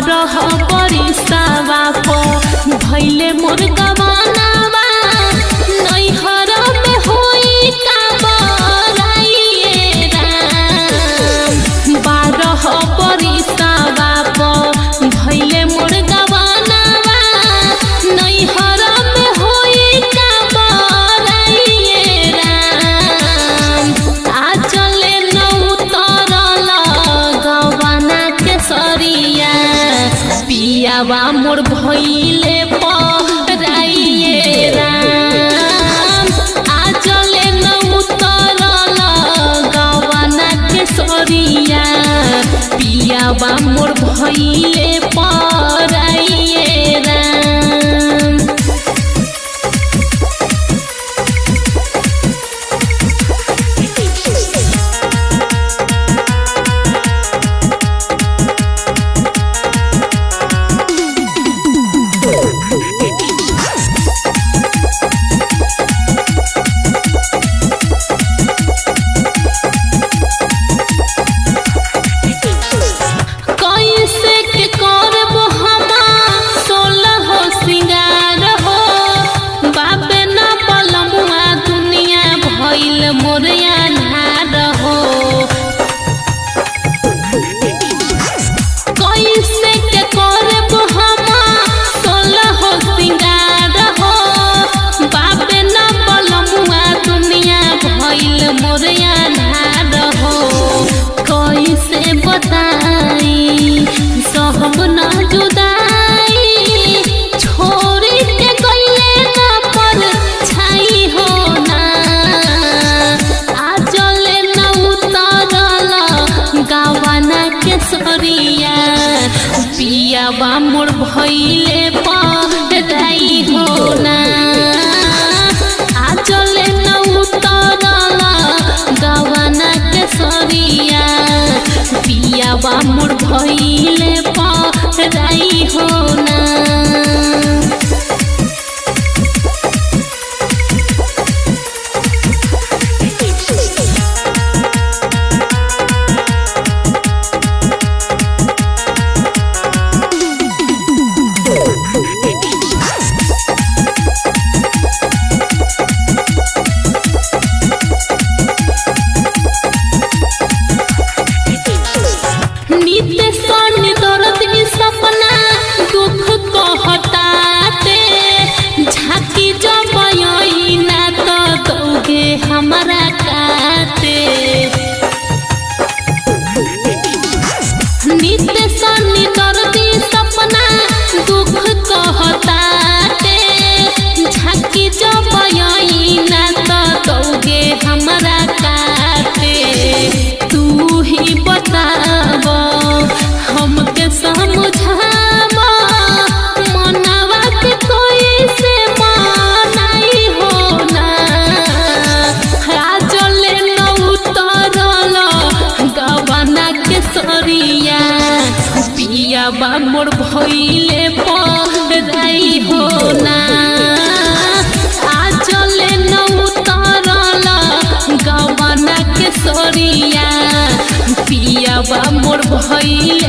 12 बरिसवा प भइले मोर गवानावा नैहर में होई का बराइए राम। 12 बरिसवा प भइले मोर गवानावा नैहर में होई का बराइए राम। आ चले नौ तरल गवाना के सरिया पियावा मोर भइले पराइए राम। आ चले नौ तरल गवाना के सरिया पियावा मोर भइले पराइए राम। कैसे के करब हमा 16 सिंगार हो बाबे न बलमुआ दुनिया भइल मोर अन्हार हो। कैसे के करब हमा 16 सिंगार हो बाबे न बलमुआ दुनिया भइल मोर अन्हार हो। कैसे बताई सहब न जुदाई छोड़ के गइले ना पर छाई हो ना। आ चले न उतरल गावाना के सरिया पियावा मोर भइले पराई हो ना। आ चले न उतरल गावाना के सरिया पियावा मोर भइले पराई हो ना। नित्य सन दर्द ई सपना दुख कहताते झाकी जब ना तो दौगे हमरा काते। नित्य सन दर्द ई सपना दुख कहताते झाकी जब ना तो दौगे हमरा काते। तू ही बताब हमके समझाब मनवा के कैसे मनाई हो ना। राजले न उतरल गवाना के सरिया पियावा मोर भइले पराई हो ना। आजले न उतरल गवाना के सरिया पियावा मोर भइले